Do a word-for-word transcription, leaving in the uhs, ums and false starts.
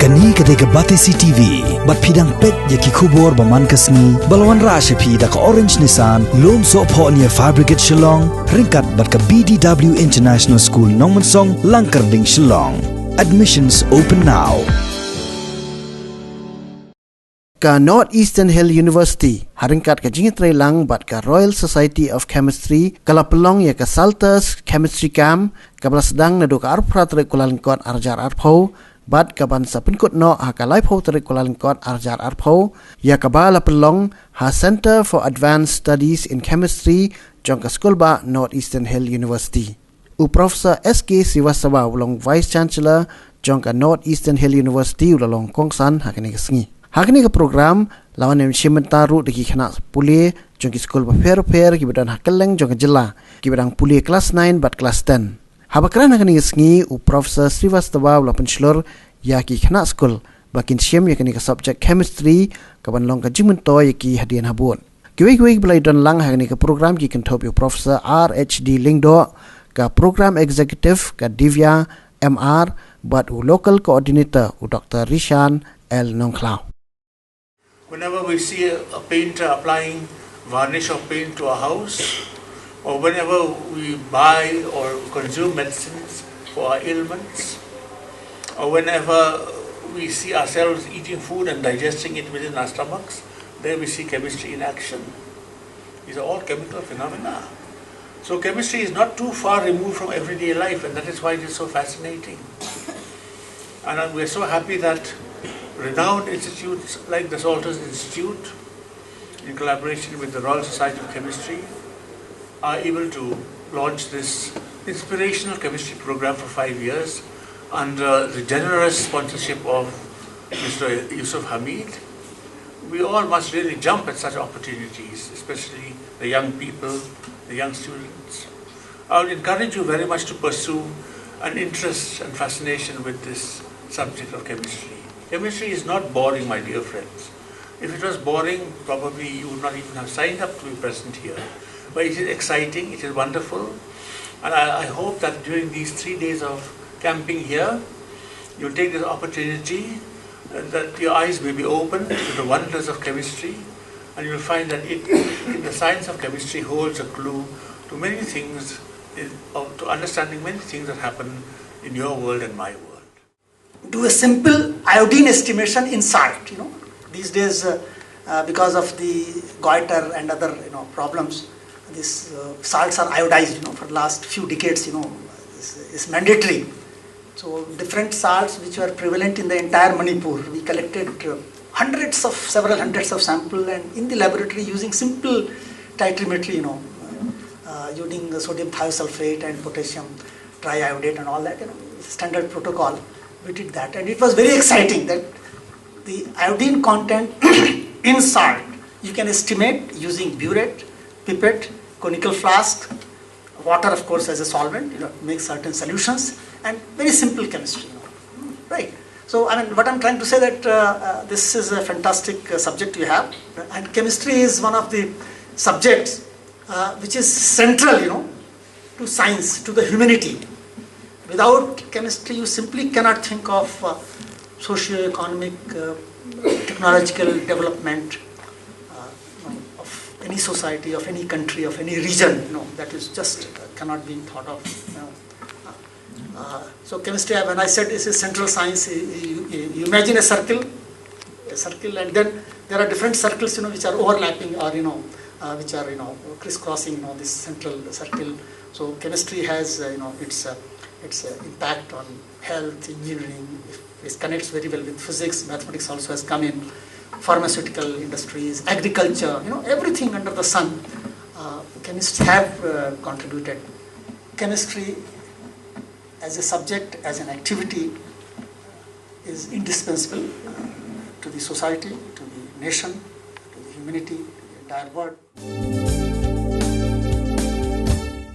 Kane ka dei ka Batesi T V, bad phi dang peit ïa ki khubor ba man ka sngi, ba la wanrah sha phi da ka Orange Nissan, Lumsohphoh near Fire Brigade Shillong, ryngkat bad ka B D W International School Nongmensong, Langkyrding, Shillong. Admissions open now. Ka North Eastern Hill University, ha ryngkat ka jingïatreilang bad ka Royal Society of Chemistry, ka la pynlong ïa ka Salters Chemistry Camp, kaba la sdang naduh ka arphew phra tarik Kyllalyngkot arhajar arphew, bad ka ban sa pynkut noh ha ka laiphew tarik Kyllalyngkot arhajar arphew, ïa kaba la pynlong ha Centre for Advanced Studies in Chemistry jong ka skulbah North Eastern Hill University. U Professor S K Srivastava, u long Vice Chancellor jong ka North Eastern Hill University, u la long kongsan ha kane ka sngi. Ha kane ka program, la wan ïashim bynta ruh da ki khynnah pule jong ki skul bapher bapher kiba don ha kylleng jong ka jylla, kiba dang pule klas nine bad klas ten. Haba kren ha kane ka sngi, u Professor Srivastava u la pynshlur ïa ki khynnah skul ba kin shim ïa kane ka subject chemistry, ka ban long ka jingmyntoi ïa ki hadien habud. Kiwei kiwei kiba la ïadon lang ha kane ka program ki kynthup ïa u Professor R H D Lyngdoh, ka Program Executive ka Divya M R, bad u Local Coordinator u Doctor Rishan L Nongkhlaw. Whenever we see a, a painter applying varnish or paint to a house, or whenever we buy or consume medicines for our ailments, or whenever we see ourselves eating food and digesting it within our stomachs, there we see chemistry in action. These are all chemical phenomena. So chemistry is not too far removed from everyday life, and that is why it is so fascinating. And uh, we're so happy that renowned institutes like the Salters Institute, in collaboration with the Royal Society of Chemistry, are able to launch this inspirational chemistry program for five years under the generous sponsorship of Mister Yusuf Hamid. We all must really jump at such opportunities, especially the young people, the young students. I would encourage you very much to pursue an interest and fascination with this subject of chemistry. Chemistry is not boring, my dear friends. If it was boring, probably you would not even have signed up to be present here. But it is exciting, it is wonderful, and I, I hope that during these three days of camping here, you'll take this opportunity, uh, that your eyes may be opened to the wonders of chemistry, and you'll find that it, it, the science of chemistry holds a clue to many things, in, of, to understanding many things that happen in your world and my world. Do a simple iodine estimation in salt. You know, these days, uh, uh, because of the goiter and other, you know, problems, these uh, salts are iodized. You know, for the last few decades, you know, is, is mandatory. So different salts which were prevalent in the entire Manipur, we collected uh, hundreds of, several hundreds of sample, and in the laboratory using simple titrimetry, you know, uh, using sodium thiosulfate and potassium triiodate and all that, you know, standard protocol. We did that, and it was very exciting that the iodine content in salt you can estimate using burette, pipette, conical flask, water, of course, as a solvent, you know, make certain solutions, and very simple chemistry, you know, right? So, I mean, what I'm trying to say that uh, uh, this is a fantastic uh, subject we have, and chemistry is one of the subjects uh, which is central, you know, to science, to the humanity. Without chemistry, you simply cannot think of uh, socio-economic, uh, technological development uh, of any society, of any country, of any region. No, that is just uh, cannot be thought of. You know. Uh, so chemistry, when I said this is central science, you, you, you imagine a circle, a circle, and then there are different circles, you know, which are overlapping or, you know, uh, which are, you know, crisscrossing, you know, this central circle. So chemistry has, uh, you know, its uh, its uh, impact on health, engineering. It connects very well with physics. Mathematics also has come in. Pharmaceutical industries, agriculture, you know, everything under the sun, uh, chemists have uh, contributed. Chemistry as a subject, as an activity, is indispensable uh, to the society, to the nation, to the humanity, to the entire world.